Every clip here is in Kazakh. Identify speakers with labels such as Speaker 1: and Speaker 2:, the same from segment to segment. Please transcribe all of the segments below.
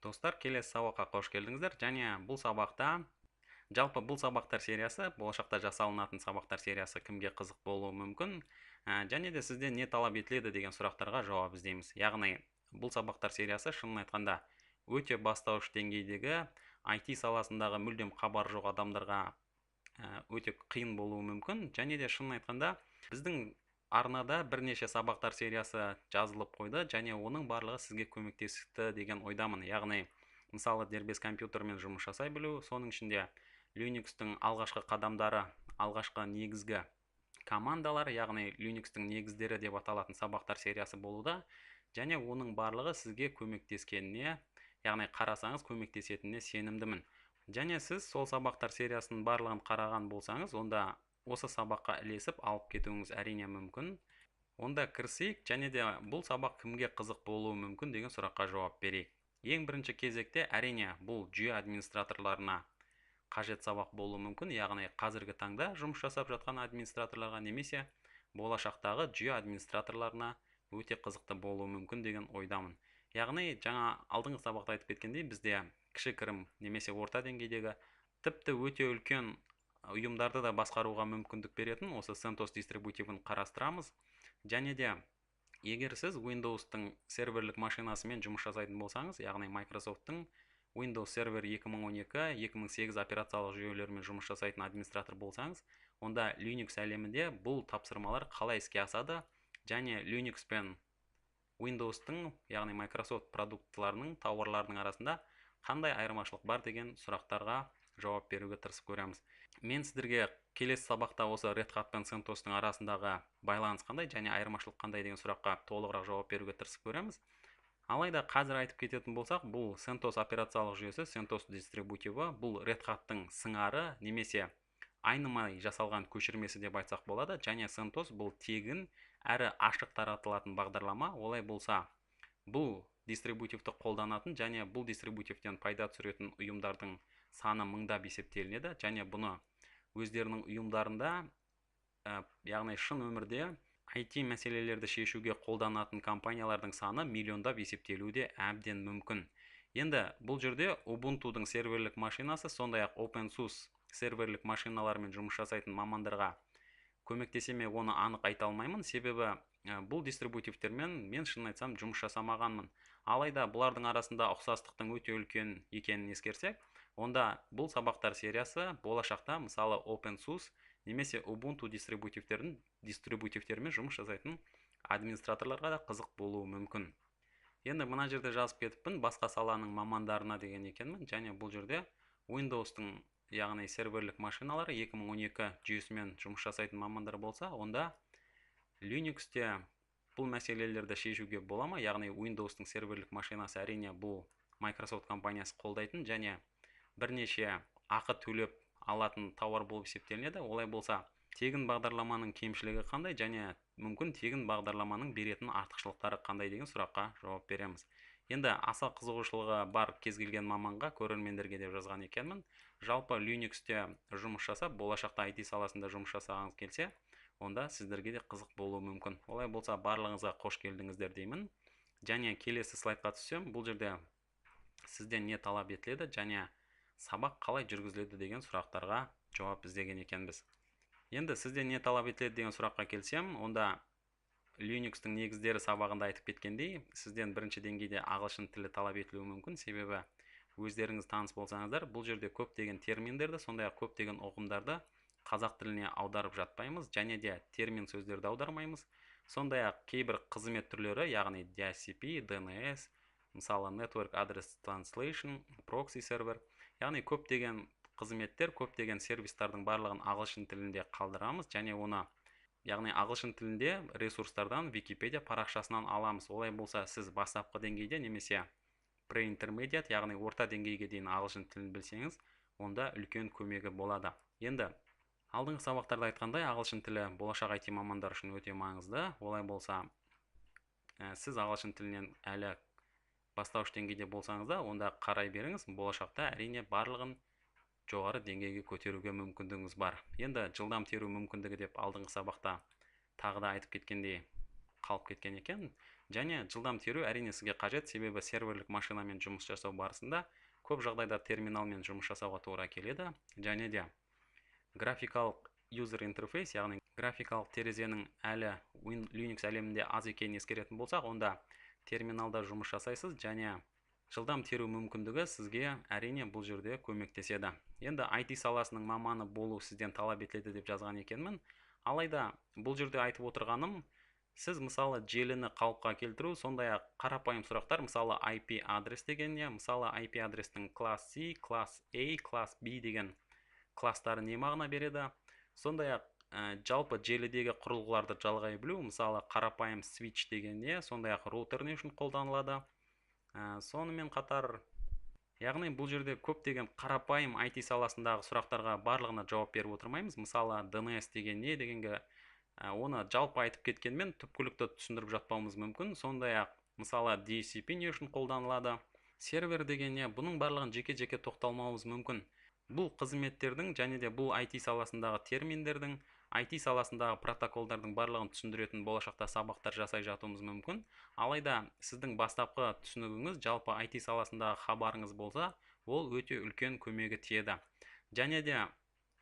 Speaker 1: Достар, келесі сабаққа қош келдіңіздер. Және бұл сабақта, жалпы бұл сабақтар сериясы, болашақта жасалынатын сабақтар сериясы кімге қызық болуы мүмкін, және де сізден не талап етіледі деген сұрақтарға жауап іздейміз. Яғни бұл сабақтар сериясы шынын айтқанда өте бастауыш деңгейдегі IT саласындағы мүлдем хабар жоқ адамдарға өте қиын болуы мүмкін. Және де шынын айтқанда біздің арнада бірнеше сабақтар сериясы жазылып қойды, және оның барлығы сізге көмектесті деген ойдамын. Яғни мысалы дербес компьютермен жұмыс жасай білу, соның ішінде Linux-тің алғашқы қадамдары, алғашқы негізгі командалар, яғни Linux-тің негіздері деп аталатын сабақтар сериясы болуда, және оның барлығы сізге көмектескеніне, яғни қарасаңыз көмектесетініне сенімдімін. Және сіз сол сабақтар сериясының барлығын қараған болсаңыз, онда осы сабаққа ілесіп алып кетуіңіз әрине мүмкін. Онда кірісейік, және де бұл сабақ кімге қызық болуы мүмкін деген сұраққа жауап берейік. Ең бірінші кезекте әрине бұл жүйе администраторларына қажет сабақ болуы мүмкін, яғни қазіргі таңда жұмыс жасап жатқан администраторларға немесе болашақтағы жүйе администраторларына өте қызықты болуы мүмкін деген ойдамын. Яғни жаңа алдыңғы сабақта айтып кеткендей, бізде кішігірім немесе орта деңгейдегі, тіпті өте үлкен ұйымдарды да басқаруға мүмкіндік беретін осы CentOS дистрибутивін қарастырамыз. Және де егер сіз Windows-тың серверлік машинасымен жұмыс жасайтын болсаңыз, яғни Microsoft-тың Windows Server 2012, 2008 операциялық жүйелерімен жұмыс жасайтын администратор болсаңыз, онда Linux әлемінде бұл тапсырмалар қалай іске асады және Linux пен Windows-тың, яғни Microsoft продуктыларының, тауарларының арасында қандай айырмашылық бар деген сұрақтарға жауап беруге тырысып көреміз. Мен сіздерге келесі сабақта осы Red Hat пен CentOS-тың арасындағы байланыс қандай және айырмашылық қандай деген сұраққа толығырақ жауап беруге тырысып көреміз. Алайда қазір айтып кететін болсақ, бұл CentOS операциялық жүйесі, CentOS дистрибутиві, бұл Red Hat-тың сыңары немесе айнымай жасалған көшірмесі деп айтсақ болады. Және CentOS бұл тегін әрі ашық таратылатын бағдарлама. Олай болса, бұл дистрибутивті қолданатын және бұл дистрибутивтен пайда түсіретін ұйымдардың саны мыңдап есептелінеді. Және бұны өздерінің ұйымдарында, яғни шын өмірде IT мәселелерді шешуге қолданатын компаниялардың саны миллиондап есептелуі де әбден мүмкін. Енді бұл жерде Ubuntu'дың серверлік машинасы, сондай-ақ OpenSUSE серверлік машиналармен жұмыс жасайтын мамандарға көмектесе ме, оны анық айта алмаймын, себебі бұл дистрибутивтермен мен шынын айтсам жұмыс жасамағанмын. Алайда бұлардың арасында ұқсастықтың өте үлкен екенін ескерсек, онда бұл сабақтар сериясы болашақта мысалы OpenSUSE немесе Ubuntu дистрибутивтермен жұмыс жасайтын администраторларға да қызық болуы мүмкін. Енді мына жерде жазып кетіппін, басқа саланың мамандарына деген екенмін, және бұл жерде Windows-тың, яғни серверлік машиналары 2012 жүйесімен жұмыс жасайтын мамандар болса, онда Linux-те бұл мәселелерді шешуге бола ма? Яғни Windows-тың серверлік машинасы әрине бұл Microsoft компаниясы қолдайтын және бірнеше ақы төлеп алатын тауар болып есептелінеді. Олай болса, тегін бағдарламаның кемшілігі қандай және мүмкін тегін бағдарламаның беретін артықшылықтары қандай деген сұраққа жауап береміз. Енді аса қызығушылығы бар кез келген маманға, көрермендерге деп жазған екенмін. Жалпы Linux-те жұмыс жасап, болашақта IT саласында жұмыс жасағыңыз келсе, онда сіздерге де қызық болуы мүмкін. Олай болса, барлығыңызға қош келдіңіздер деймін. Және келесі слайдқа түссем, бұл жерде сізден не талап етіледі және сабақ қалай жүргізіледі деген сұрақтарға жауап іздеген екенбіз. Енді сізден не талап етіледі деген сұраққа келсем, онда Linux-тің негіздері сабағында айтып кеткендей, сізден бірінші деңгейде ағылшын тілі талап етілуі мүмкін, себебі өздеріңіз таныс болсаңыздар, бұл жерде көптеген терминдерді, сондай-ақ көптеген ұғымдарды қазақ тіліне аударып жатпаймыз, және де термин сөздерді аудармаймыз. Сондай-ақ кейбір қызмет түрлері, яғни DHCP, DNS, мысалы Network Address Translation, Proxy Server, яғни көптеген қызметтер, көптеген сервистардың барлығын ағылшын тілінде қалдырамыз, және оны, яғни ағылшын тілінде ресурстардан, Википедия парақшасынан аламыз. Олай болса, сіз бастапқы деңгейде немесе pre-intermediate, яғни орта деңгейге дейін ағылшын тілін білсеңіз, онда үлкен көмегі болады. Енді алдыңғы сабақтарда айтқандай, ағылшын тілі болашақ IT мамандар үшін өте маңызды. Олай болса, сіз ағылшын тілінен әлі бастауыш деңгейде болсаңыз да, онда қарай беріңіз, болашақта әрине барлығын жоғары деңгейге көтеруге мүмкіндігіңіз бар. Енді жылдам теру мүмкіндігі деп алдыңғы сабақта тағы да айтып кеткендей қалып кеткен екен. Және жылдам теру әрине сізге қажет, себебі серверлік машинамен жұмыс жасау барысында көп жағдайда терминалмен жұмыс жасауға тура келеді. Және де графикалық user интерфейс, яғни графикалық терезенің әлі Linux әлемінде аз екенін ескеретін болсақ, онда терминалда жұмыс жасайсыз және жылдам теру мүмкіндігі сізге әрине бұл жерде көмектеседі. Енді IT саласының маманы болу сізден талап етіледі деп жазған екенмін. Алайда бұл жерде айтып отырғаным, сіз мысалы желіні қалыпқа келтіру, сондай-ақ қарапайым сұрақтар, мысалы IP адрес деген не, мысалы IP адрестің класс C, класс A, класс B деген класстары не мағына береді. Сондай-ақ жалпы желідегі құрылғыларды жалғай білу, мысалы қарапайым switch деген не, сондай-ақ роутер не үшін қолданылады. Сонымен қатар, яғни бұл жерде көптеген қарапайым IT саласындағы сұрақтарға барлығына жауап беріп отырмаймыз. Мысалы DNS деген не дегенге оны жалпы айтып кеткенмен түпкілікті түсіндіріп жатпауымыз мүмкін. Сондай-ақ мысалы DHCP не үшін қолданылады, сервер деген не, бұның барлығын жеке-жеке тоқталмауымыз мүмкін. Бұл қызметтердің және де бұл IT саласындағы терминдердің, IT саласындағы протоколдардың барлығын түсіндіретін болашақта сабақтар жасай жатуымыз мүмкін. Алайда сіздің бастапқы түсінігіңіз, жалпы IT саласындағы хабарыңыз болса, ол өте үлкен көмегі тиеді. Және де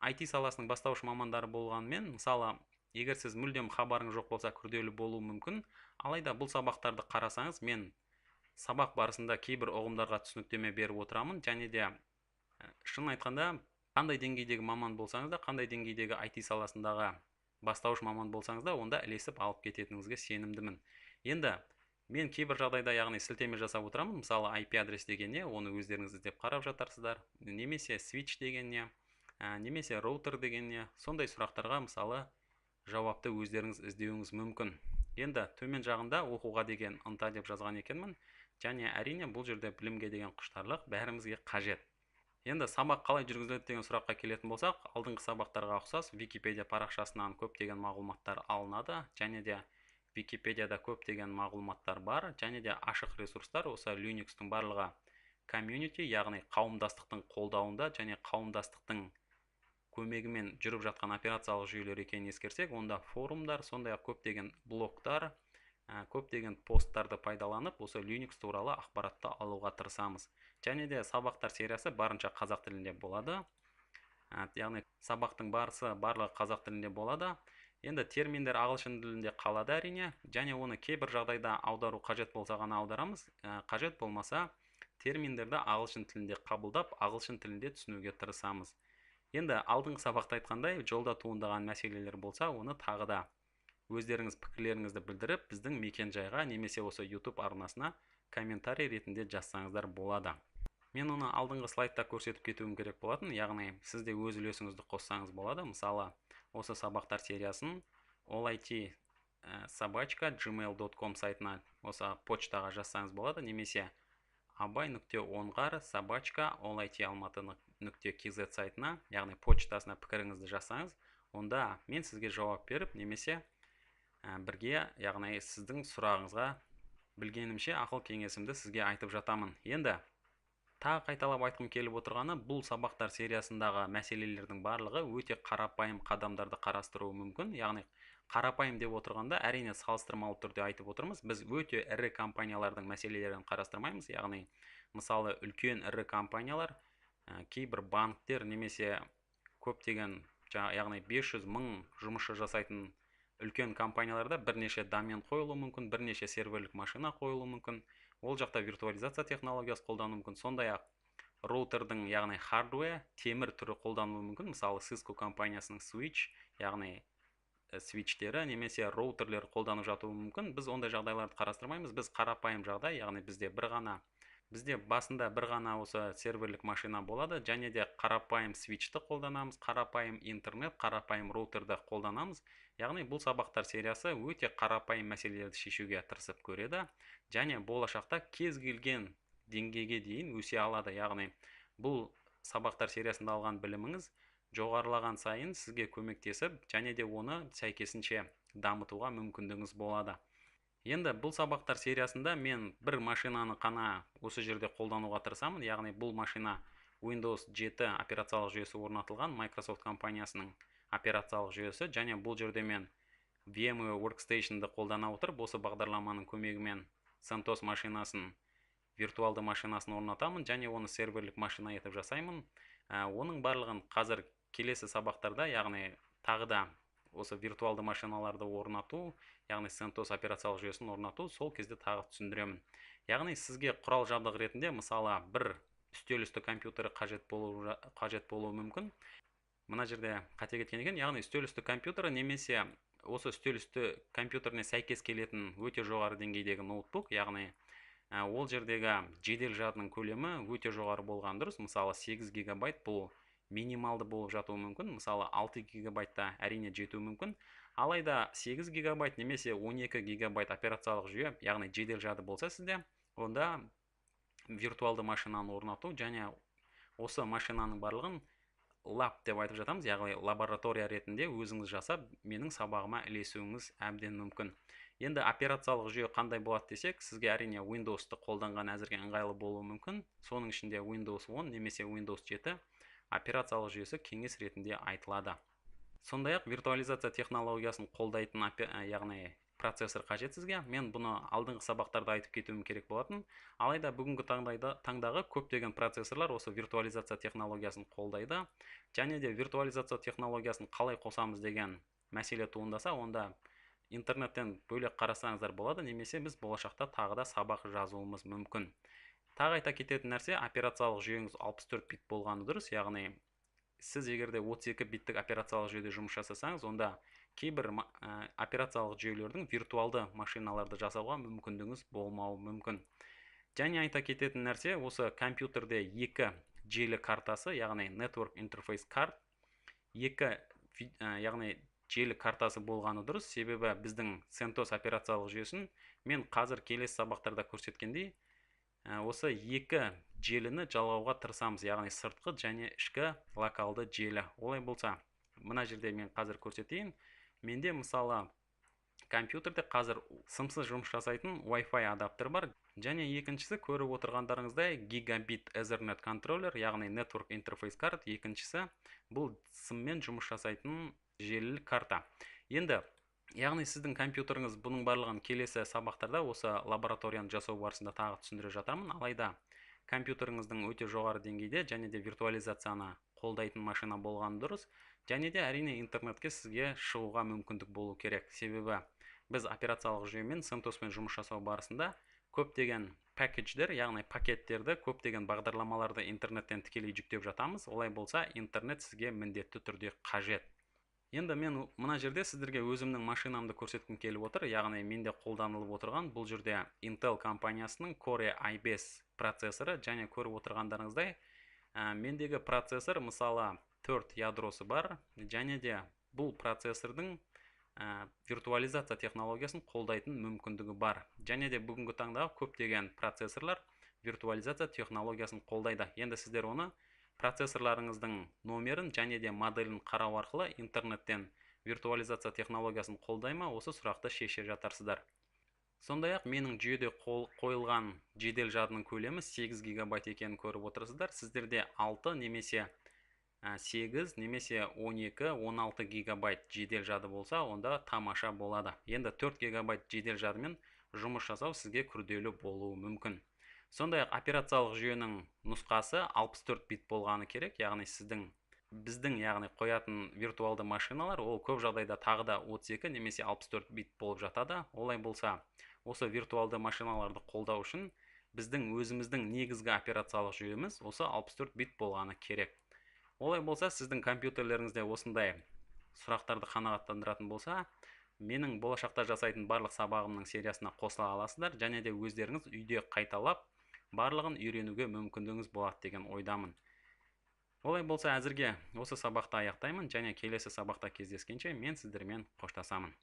Speaker 1: IT саласының бастауыш мамандары болғанымен, мысалы, егер сіз мүлдем хабарыңыз жоқ болса, күрделі болуы мүмкін. Алайда бұл сабақтарды қарасаңыз, мен сабақ барысында кейбір ұғымдарға түсініктеме беріп отырамын. Және де шын айтқанда, қандай деңгейдегі маман болсаңыз да, қандай деңгейдегі IT саласындағы бастауыш маман болсаңыз да, онда ілесіп алып кететініңізге сенімдімін. Енді мен кейбір жағдайда, яғни сілтеме жасап отырамын. Мысалы IP адрес деген не, оны өздеріңіз іздеп қарап жатарсыздар, немесе switch деген не, немесе роутер деген не, сондай сұрақтарға мысалы жауапты өздеріңіз іздеуіңіз мүмкін. Енді төмен жағында оқуға деген ынта деп жазған екенмін. Және әрине бұл жерде білімге деген құштарлық бәрімізге қажет. Енді сабақ қалай жүргізіледі деген сұраққа келетін болсақ, алдыңғы сабақтарға ұқсас Википедия парақшасынан көптеген мағлұматтар алынады, және де Википедияда көптеген мағлұматтар бар, және де ашық ресурстар, осы Linux-тің барлығы community, яғни қауымдастықтың қолдауында және қауымдастықтың көмегімен жүріп жатқан операциялық жүйелер екенін ескерсек, онда форумдар, сондай-ақ көптеген блогтар, көптеген посттарды пайдаланып, осы Linux туралы ақпаратты алуға тырысамыз. Және де сабақтар сериясы барынша қазақ тілінде болады. Яғни сабақтың барысы барлығы қазақ тілінде болады. Енді терминдер ағылшын тілінде қалады әрине, және оны кейбір жағдайда аудару қажет болса ғана аударамыз, қажет болмаса терминдерді ағылшын тілінде қабылдап, ағылшын тілінде түсінуге тырысамыз. Енді алдыңғы сабақта айтқандай, жолда туындаған мәселелер болса, оны тағы да өздеріңіз пікірлеріңізді білдіріп, біздің мекен-жайға немесе осы YouTube арнасына комментарий ретінде жазсаңыздар болады. Мен оны алдыңғы слайдта көрсетіп кетуім керек болатын, яғни сіз де өз үлесіңізді қоссаңыз болады. Мысалы, осы сабақтар сериясын allit@gmail.com сайтына, осы почтаға жазсаңыз болады, немесе абай.оңғар@allitalmaty.kz сайтына, яғни почтасына пікіріңізді жазсаңыз, онда мен сізге жауап беріп, немесе бірге, яғни сіздің сұрағыңызға білгенімше ақыл кеңесімді сізге айтып жатамын. Енді тағы қайталап айтқым келіп отырғаны, бұл сабақтар сериясындағы мәселелердің барлығы өте қарапайым қадамдарды қарастыруы мүмкін. Яғни қарапайым деп отырғанда әрине салыстырмалы түрде айтып отырмыз. Біз өте ірі компаниялардың мәселелерін қарастырмаймыз. Яғни мысалы үлкен ірі компаниялар, кейбір банктер немесе көптеген, яғни 500 мың жұмысшы жасайтын үлкен компанияларда бірнеше домен қойылуы мүмкін, бірнеше серверлік машина қойылуы мүмкін. Ол жақта виртуализация технологиясы қолдануы мүмкін. Сондай-ақ роутердің, яғни hardware, темір түрі қолданылуы мүмкін. Мысалы, Cisco компаниясының switch, яғни свитчтері немесе роутерлер қолданып жатуы мүмкін. Біз ондай жағдайларды қарастырмаймыз. Біз қарапайым жағдай, яғни бізде басында бір ғана осы серверлік машина болады, және де қарапайым свитчті қолданамыз, қарапайым интернет, қарапайым роутерді қолданамыз. Яғни бұл сабақтар сериясы өте қарапайым мәселелерді шешуге тырысып көреді, және болашақта кез келген деңгейге дейін өсе алады. Яғни бұл сабақтар сериясында алған біліміңіз жоғарылаған сайын сізге көмектесіп, және де оны сәйкесінше дамытуға мүмкіндігіңіз болады. Енді бұл сабақтар сериясында мен бір машинаны қана осы жерде қолдануға тырысамын. Яғни бұл машина Windows 7 операциялық жүйесі орнатылған Microsoft компаниясының операциялық жүйесі, және бұл жерде мен VMware Workstation'ды қолдана отырып, осы бағдарламаның көмегімен CentOS машинасын, виртуалды машинасын орнатамын және оны серверлік машина етіп жасаймын. Оның барлығын қазір келесі сабақтарда, яғни тағы да осы виртуалды машиналарды орнату, яғни CentOS операциялық жүйесін орнату, сол кезде тағы түсіндіремін. Яғни сізге құрал жабдық ретінде, мысалы, бір үстел үсті компьютері қажет болуы мүмкін. Мына жерде қате кеткен екен, яғни үстел үсті компьютері немесе осы үстел үсті компьютеріне сәйкес келетін өте жоғары деңгейдегі ноутбук, яғни ол жердегі жедел жадының көлемі өте жоғары болған дұрыс. Мысалы, 8 гигабайт бұл минималды болып жатуы мүмкін, мысалы, 6 гигабайтта әрине жетуі мүмкін. Алайда 8 гигабайт немесе 12 гигабайт операциялық жүйе, яғни жедел жады болса сізде, онда виртуалды машинаны орнату және осы машинаның барлығын лаб деп айтып жатамыз, яғни лаборатория ретінде өзіңіз жасап, менің сабағыма ілесуіңіз әбден мүмкін. Енді операциялық жүйе қандай болады десек, сізге әрине Windows'ты қолданған әзірге ыңғайлы болуы мүмкін. Соның ішінде Windows 10 немесе Windows 7 операциялық жүйесі кеңес ретінде айтылады. Сондай-ақ виртуализация технологиясын қолдайтын, яғни процессор қажет сізге. Мен бұны алдыңғы сабақтарда айтып кетуім керек болатын. Алайда бүгінгі таңдағы көптеген процессорлар осы виртуализация технологиясын қолдайды. Және де виртуализация технологиясын қалай қосамыз деген мәселе туындаса, онда интернеттен бөлек қарасаңыздар болады, немесе біз болашақта тағы да сабақ жазуымыз мүмкін. Тағы айта кететін нәрсе, операциялық жүйеңіз 64 бит болғаны дұрыс, яғни сіз егер де 32 биттік операциялық жүйеде жұмыс жасасаңыз, онда кейбір операциялық жүйелердің виртуалды машиналарды жасауға мүмкіндігіңіз болмауы мүмкін. Және айта кететін нәрсе, осы компьютерде екі желі картасы, яғни Network Interface Card, екі, яғни желі картасы болғаны дұрыс, себебі біздің CentOS операциялық жүйесін мен қазір келесі сабақтарда көрсеткендей, осы екі желіні жалғауға тырысамыз, яғни сыртқы және ішкі локалды желі. Олай болса, мына жерде мен қазір көрсетейін. Менде, мысалы, компьютерде қазір сымсыз жұмыс жасайтын Wi-Fi адаптер бар. Және екіншісі, көріп отырғандарыңыздай, Gigabit Ethernet контроллер, яғни Network Interface Card. Екіншісі бұл сыммен жұмыс жасайтын желілік карта. Енді, яғни сіздің компьютеріңіз, бұның барлығын келесі сабақтарда осы лабораторияны жасау барысында тағы түсіндіре жатармын. Алайда компьютеріңіздің өте жоғары деңгейде және де виртуализацияны қолдайтын машина болғаны дұрыс. Және де әрине интернетке сізге шығуға мүмкіндік болу керек. Себебі біз операциялық жүйемен, CentOS-пен жұмыс жасау барысында көптеген пакедждер, яғни пакеттерді, көптеген бағдарламаларды интернеттен тікелей жүктеп жатамыз. Олай болса, интернет сізге міндетті түрде қажет. Енді мен мына жерде сіздерге өзімнің машинамды көрсеткім келіп отыр. Яғни менде қолданылып отырған бұл жерде Intel компаниясының Core i5 процессоры, және көріп отырғандарыңыздай, мендегі процессор, мысалы, 4 ядросы бар, және де бұл процессордың виртуализация технологиясын қолдайтын мүмкіндігі бар. Және де бүгінгі таңдағы көптеген процессорлар виртуализация технологиясын қолдайды. Енді сіздер оны процессорларыңыздың номерін және де моделін қарау арқылы интернеттен виртуализация технологиясын қолдай ма, осы сұрақты шеше жатарсыздар. Сондай-ақ менің жүйеде қойылған жедел жадының көлемі 8 гигабайт екенін көріп отырсыздар. Сіздерде 6 немесе 8 немесе 12, 16 гигабайт жедел жады болса, онда тамаша болады. Енді 4 гигабайт жедел жадымен жұмыс жасау сізге күрделі болуы мүмкін. Сондай-ақ операциялық жүйенің нұсқасы 64 бит болғаны керек, яғни біздің, яғни қоятын виртуалды машиналар, ол көп жағдайда тағы да 32 немесе 64 бит болып жатады. Олай болса, осы виртуалды машиналарды қолдау үшін біздің өзіміздің негізгі операциялық жүйеміз осы 64 бит болғаны керек. Олай болса, сіздің компьютерлеріңізде осындай сұрақтарды қанағаттандыратын болса, менің болашақта жасайтын барлық сабағымның сериясына қосыла аласыздар және де өздеріңіз үйде қайталап барлығын үйренуге мүмкіндігіңіз болады деген ойдамын. Олай болса, әзірге осы сабақты аяқтаймын және келесі сабақта кездескенше мен сіздермен қоштасамын.